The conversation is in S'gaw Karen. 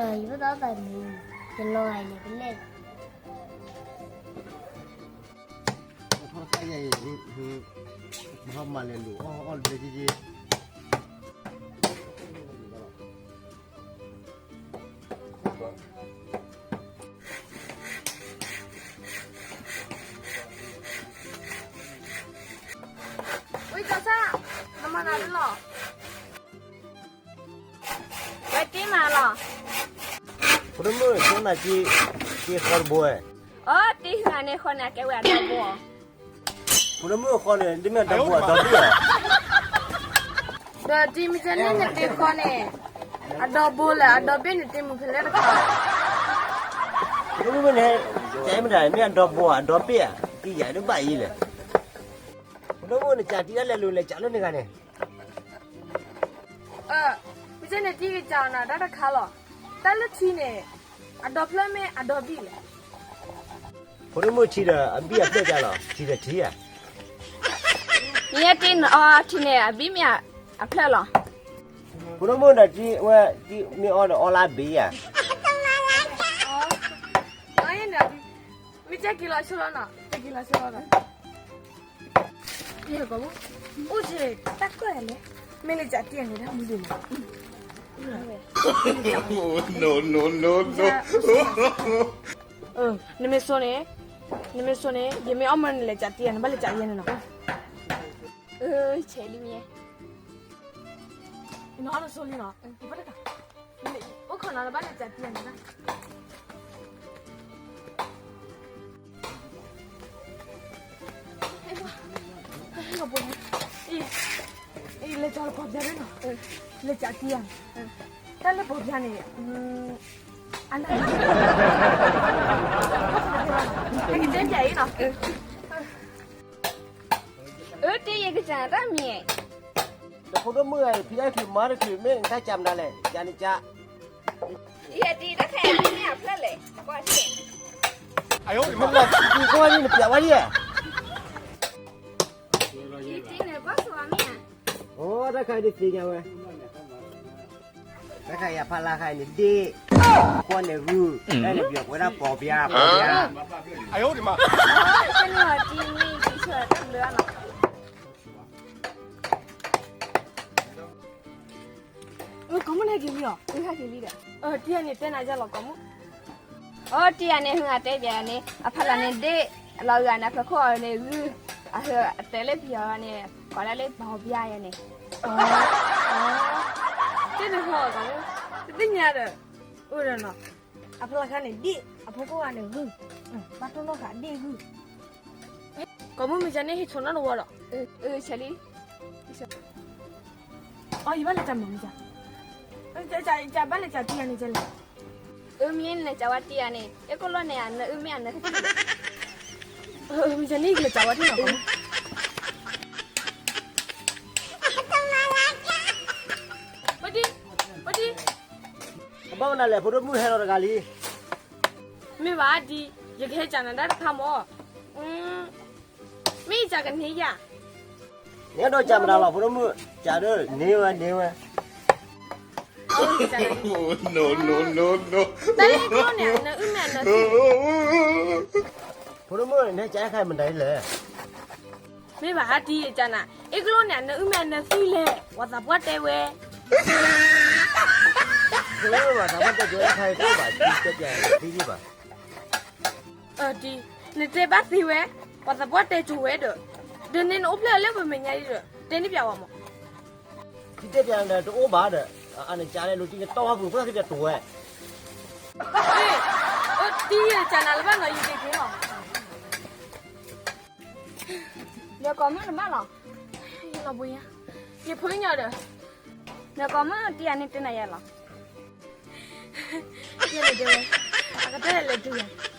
ယဘၣ်သးအီၣ်သးမံၤ, ယလီၤဂာ်န့ၣ်ကလဲၣ်. ထီၣ်တခါယဲအံၤ, မၤလဲၤလူၤအီၣ်အီၣ်လၢက့က့. ဝံသးစၢ်, နမၤနၤလၢလီၤ. ဝဲတ့မးလီၤ. ဖိဒိၣ်မုၣ် ဆိနၤက့, က့ဃီတဘိဝဲ. အတ့ဟံးဂၤန့ၣ်ဃီန့ၣ် အကဲဝဲအဒီဘိ. ဖိဒိၣ်မုၣ်ဃီန့ၣ် ဒ်မ့ၢ်အဒီဘိအဒီဘ့ၣ်ဧါ. ဒီးတ့မ့ၢ်ကဲန့ၣ်နတ့ဃီန့ၣ်, အဒီဘိလဲၣ်အဒီဘ့ၣ်နတ့မုၢ်ဖဲလဲၣ်တခါ. ဖိဒိၣ်မုၣ်န့ၣ်, ကဲမ့ၢ်ဒၣ်မ့ၢ်အဒီဘိဧါအဒီဘ့ၣ်ဧါ, တံယၤဒ်ဘၣ်အံၤလဲၣ်. ဖိဒိၣ်မုၣ်နကးတံလၢလဲၤလူၤလဲၤကးလၢန့ၣ်ဂၤန့ၣ်. မ့ၢ်ကဲန့ၣ်တံကကးနၤတၢ်တခါလီၤ. တၢ်လၢထံန့ၣ်, အဒီဖျၢၣ်မ့ၢ်အဒီဘ့ၣ်လဲၣ်. ဖိဒိၣ်မုၣ်ထံဒီးအဘ့ၣ်အဖျၢၣ်ကါလီၤ, ထံဒီးထံဧါ. မ့ၢ်ယဲတ့အီထံန့ၣ် အဘ့ၣ်မ့ၢ်အဖျၢၣ်လီၤ. ဖိဒိၣ်မုၣ်ဒီးတံဝဲ, တံမ့ၢ်အီဒီးအီလၢအဘ့ၣ်ဧါ. မ့ၢ်ကဲက့ၤလီၤဆိလီၤနီၤ, ကဲက့ၤလီၤဆိလီၤနီၤ. အိၣ်က့ၤတၢ်ကီၢ်လဲၣ်, မ့ၢ်လၢကးတံန့ၣ်တၢ်မူဒံးမး. နမ့ၢ်ဆိန့ၣ်, နမ့ၢ်ဆိန့ၣ်, ယမ့ၢ်အီၣ်မ့ၢ်နလဲၤကးတံဧါ, နဘၣ်လဲၤကးယဲန့ၣ်နီၤ. ဆဲးလံမ့ၢ်, နအီၣ်ဆိလံနီၤ, အိၣ်ခိးနၤနဘၣ်လဲၤကးတံဧါန့ၣ်. လဲၤကးလၢပီၢ်ပျါန့ၣ်နီၤ, လဲၤကးတံဧါန့ၣ်, တၢ်လၢပီၢ်ပျါန့ၣ်, အနၢ်, ကတဲပၠးအံၤနီၤ. အၢ တ့ယကစၢ်တၢ်မံၤ, ဒီးဖိဒိၣ်မုၣ်ဂၤအံၤ ဖံးတၢ်တချုးမၤတချုး မ့ၢ်နတၢ်ကၢ်မနုၤလဲၣ်, ကၢ်န့ၣ်ကၢ်, ယတ့တၢ်ခဲအံၤမ့ၢ်အဖျၢၣ်လဲၣ်, ကွၢ်စ့ၢ်, ယတ့န့ၣ်ကွၢ်ဆိဝဲမ့ၢ်ဧါ, အိ တၢ်ခါအံၤတသ့ၣ်ညါဝဲ, တၢ်ခါအံၤအဖီလာ်ခါအံၤန့ၣ်ဒ့ၣ်, ကွၢ်န့ၣ်ဂုၢ်, တၢ်န့ၣ်ပယီၤပဝဲဒၣ်ပီၢ်ပျါပီၢ်ပျါ, တၢ်န့ၣ်တံမ့ၢ်တံဆိတၢ်ဘျၢနီၤ. ကိးမုၣ်န့ၣ်ဟဲက့ၤလံလီၤ, ဟဲက့ၤလံဒီး, တံၤန့ၣ်တဲနၤယဲလီၤကိးမုၣ်, အိ တံၤန့ၣ် ဟဲတဲပၠးန့ၣ် အဖီလာ်န့ၣ်ဒ့ၣ်, လီၤဂာ်န့ၣ် အဖျၢၣ်ခိၣ်အီၤန့ၣ်ဂုၢ်, အဟၢအတဲာ်လၢပယီၤန့ၣ် ကိးဒၣ်လၢပီၢ်ပျါယဲန့ၣ်, တ့န့ၣ်ဟီကိးမုၣ်, တသ့ၣ်ညါဒီး, အိၣ်ဒီးနီၤ, အဖီလာ်ခါန့ၣ်ဒ့ၣ်, အဖီခိၣ်ဂၤန့ၣ်ဂုၢ်, ဘၣ်တိၢ်နီၣ်ဃာ်ဒ့ၣ်ဂုၢ် ကိးမုၣ်မ့ၢ်ကန့ၣ်ဟ့ၣ်ဆိနီၣ်တဝီဒီး, ဆဲးလံ, အီ ယဘၣ်လဲၤကးမုၢ်မ့ၢ်က, ကးဘၣ်လဲၤကးတံၤယၤန့ၣ်ကလဲၣ်, အၢ မ့ၢ်နလဲၤကးဝဲတံၤယၤန့ၣ် အဲၣ်ကိၣ်လီၢ်န့ၣ် အနၢအုၣ်မ့ၢ်အနၢသံ, မ့ၢ်ကန့ၣ်ကလဲၤကးဝဲတံၤနီၤ, ပဒံ, ပဒံ, အဘၣ်မနုၤလဲၣ် ဖိဒိၣ်မုၣ်ဟဲလီၤတဂၤလံ, မ့ၢ်ဘၣ်ဒံ, ယကဟဲကးနၤတၢ်တခါမၢ်, မ့ၢ်ယကးကန့ၢ်ယၤ, နအဲၣ်ဒိးကးမတၤလီၤ ဖိဒိၣ်မုၣ်, ကးဒီးန့ၢ်ဝဲန့ၢ်ဝဲ, တၢ်လၢအဲၣ်ကိၣ်လီၢ်န့ၣ် အနၢအုၣ်မ့ၢ်အနၢသံ, ဖိဒိၣ်မုၣ် နဟဲကးတၢ်ခါမတၤလဲၣ်, မ့ၢ်ဘၣ်ဟးတံၤယကးနၤ, အဲၣ်ကိၣ်လီၢ်န့ၣ် အနၢအုၣ်မ့ၢ်အနၢသံလဲၣ်, ပှၤသးပှၢ်တဲဝဲ တခါအံၤကိၣ်ဘၣ် တံၤတဲပၠးသ့ဘၣ်, တံၤ, နတဲဘၣ်သ့ဝဲ, ပှၤသးပှၢ်တဲစိၤဝဲဒီး, ဒီးန့ၣ်နအိၣ်ဖျဲၣ်လၢပမဲာ်ညါဒီး တဲန့ၢ်ပၠးဝဲမး, တံၤတဲပၠးနၤတအိၣ်ဘၣ်ဒီး, အန့ၣ်ကးလဲၣ်လိၤတံၤနတီၢ်ဝဲပူၤကွၢ်ကဒီးတိၤဝဲ, တံၤယကးနၤလၢဘၣ်နီၤ ယက့ၤက့ၤလီၤ, ဒီးကိးမုၣ်နဘၣ်လီၤ, ယလီၤဘှံးညါ, ယဖိညါဒီး, ဒီးကိးမုၣ်တံၤယၤန့ၣ်တဲနၤယဲလီၤ, ယလဲၤတဲဝဲ, အကတၢၢ်လဲၤတုၤယၤ,